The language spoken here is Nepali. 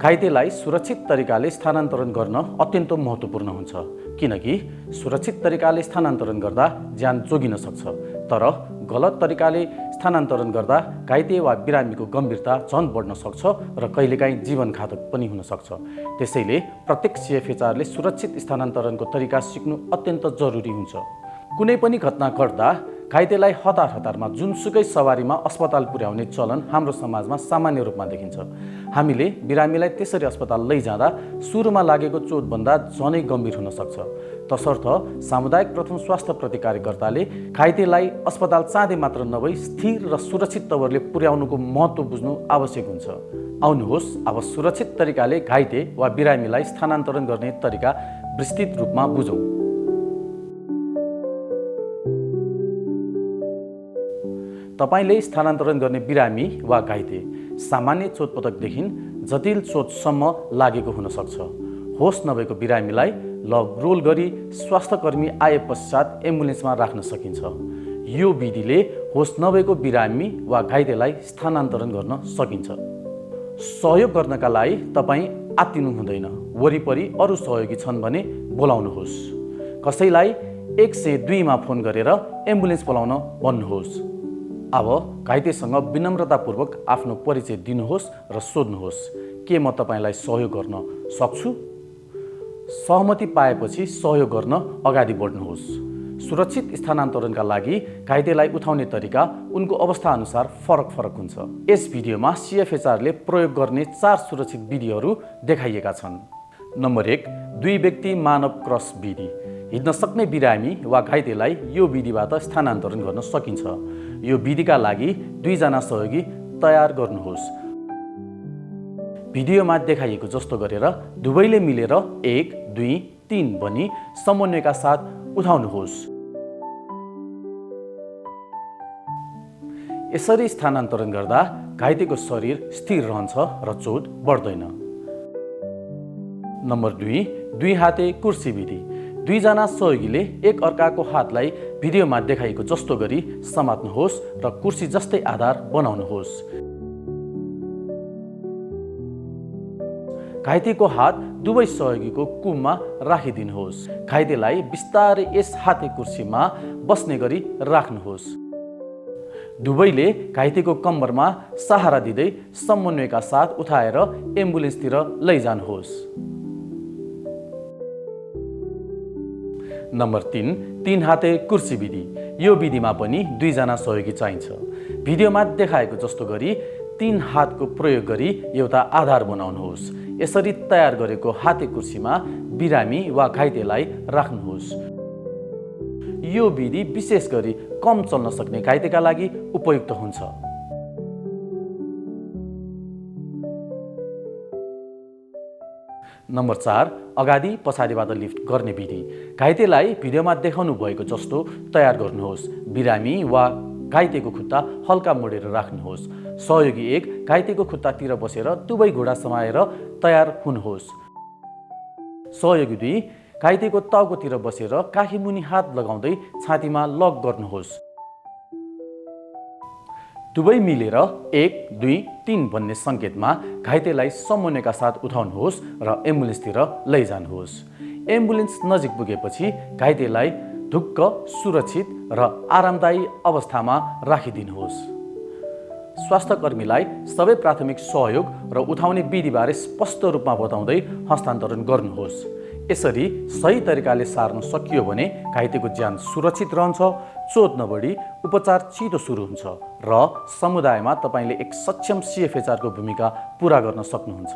घाइतेलाई सुरक्षित तरिकाले स्थानान्तरण गर्न अत्यन्त महत्त्वपूर्ण हुन्छ, किनकि सुरक्षित तरिकाले स्थानान्तरण गर्दा ज्यान जोगिन सक्छ। तर गलत तरिकाले स्थानान्तरण गर्दा घाइते वा बिरामीको गम्भीरता झन बढ्न सक्छ र कहिलेकाहीँ जीवनघातक पनि हुन सक्छ। त्यसैले प्रत्येक सिएफएचआरले सुरक्षित स्थानान्तरणको तरिका सिक्नु अत्यन्त जरुरी हुन्छ। कुनै पनि घटना घट्दा घाइतेलाई हतारमा जुनसुकै सवारीमा अस्पताल पुर्याउने चलन हाम्रो समाजमा सामान्य रूपमा देखिन्छ। हामीले बिरामीलाई त्यसरी अस्पताल लैजाँदा सुरुमा लागेको चोटभन्दा झनै गम्भीर हुन सक्छ। तसर्थ सामुदायिक प्रथम स्वास्थ्य प्रतिकार्यकर्ताले घाइतेलाई अस्पताल चाँडै मात्र नभई स्थिर र सुरक्षित तवरले पुर्याउनुको महत्त्व बुझ्नु आवश्यक हुन्छ। आउनुहोस् अब सुरक्षित तरिकाले घाइते वा बिरामीलाई स्थानान्तरण गर्ने तरिका विस्तृत रूपमा बुझौँ। तपाईले स्थानान्तरण गर्ने बिरामी वा घाइते सामान्य चोटपटकदेखि जटिल चोटसम्म लागेको हुन सक्छ। होस नभएको बिरामीलाई लग रोल गरी स्वास्थ्यकर्मी आए पश्चात एम्बुलेन्समा राख्न सकिन्छ। यो विधिले होस नभएको बिरामी वा घाइतेलाई स्थानान्तरण गर्न सकिन्छ। सहयोग गर्नका लागि तपाईँ आत्तिनु हुँदैन। वरिपरि अरू सहयोगी छन् भने बोलाउनुहोस्। कसैलाई 102 मा फोन गरेर एम्बुलेन्स बोलाउन भन्नुहोस्। अब घाइतेसँग विनम्रतापूर्वक आफ्नो परिचय दिनुहोस् र सोध्नुहोस्, के म तपाईँलाई सहयोग गर्न सक्छु? सहमति पाएपछि सहयोग गर्न अगाडि बढ्नुहोस्। सुरक्षित स्थानान्तरणका लागि घाइतेलाई उठाउने तरिका उनको अवस्था अनुसार फरक हुन्छ। यस भिडियोमा सिएफएचआरले प्रयोग गर्ने 4 सुरक्षित विधिहरू देखाइएका छन्। नम्बर 1, 2 व्यक्ति मानव क्रस विधि। हिँड्न सक्ने बिरामी वा घाइतेलाई यो विधिबाट स्थानान्तरण गर्न सकिन्छ। यो विधिका लागि 2 जना सहयोगी तयार गर्नुहोस्। भिडियोमा देखाइएको जस्तो गरेर दुवैले मिलेर 1, 2, 3 भनी समन्वयका साथ उठाउनुहोस्। यसरी स्थानान्तरण गर्दा घाइतेको शरीर स्थिर रहन्छ र चोट बढ्दैन। नम्बर 2, 2 हाते कुर्सी विधि। 2 जना सहयोगीले एक अर्काको हातलाई भिडियोमा देखाइएको जस्तो गरी समात्नुहोस् र कुर्सी जस्तै आधार बनाउनुहोस्। घाइतेको हात दुवै सहयोगीको कुममा राखिदिनुहोस्। घाइतेलाई बिस्तारै यस हाते कुर्सीमा बस्ने गरी राख्नुहोस्। दुवैले घाइतेको कम्मरमा सहारा दिँदै समन्वयका साथ उठाएर एम्बुलेन्सतिर लैजानुहोस्। नम्बर 3, 3 हाते कुर्सी विधि। यो विधिमा पनि 2 जना सहयोगी चाहिन्छ। भिडियोमा देखाएको जस्तो गरी 3 हातको प्रयोग गरी एउटा आधार बनाउनुहोस्। यसरी तयार गरेको हाते कुर्सीमा बिरामी वा घाइतेलाई राख्नुहोस्। यो विधि विशेष गरी कम चल्न सक्ने घाइतेका लागि उपयुक्त हुन्छ। नम्बर 4, अगाडि पछाडिबाट लिफ्ट गर्ने विधि। घाइतेलाई भिडियोमा देखाउनु भएको जस्तो तयार गर्नुहोस्। बिरामी वा घाइतेको खुट्टा हल्का मोडेर राख्नुहोस्। सहयोगी 1 घाइतेको खुट्टातिर बसेर दुवै घुँडा समाएर तयार हुनुहोस्। सहयोगी 2 घाइतेको टाउकोतिर बसेर काखीमुनि हात लगाउँदै छातीमा लक गर्नुहोस्। दुवै मिलेर 1, 2, 3 भन्ने सङ्केतमा घाइतेलाई समन्वयका साथ उठाउनुहोस् र एम्बुलेन्सतिर लैजानुहोस्। एम्बुलेन्स नजिक पुगेपछि घाइतेलाई ढुक्क, सुरक्षित र आरामदायी अवस्थामा राखिदिनुहोस्। स्वास्थ्यकर्मीलाई सबै प्राथमिक सहयोग र उठाउने विधिबारे स्पष्ट रूपमा बताउँदै हस्तान्तरण गर्नुहोस्। यसरी सही तरिकाले सार्न सकियो भने घाइतेको ज्यान सुरक्षित रहन्छ, चोट नबढी उपचार छिटो सुरु हुन्छ र समुदायमा तपाईले एक सक्षम सिएफएचआरको भूमिका पूरा गर्न सक्नुहुन्छ।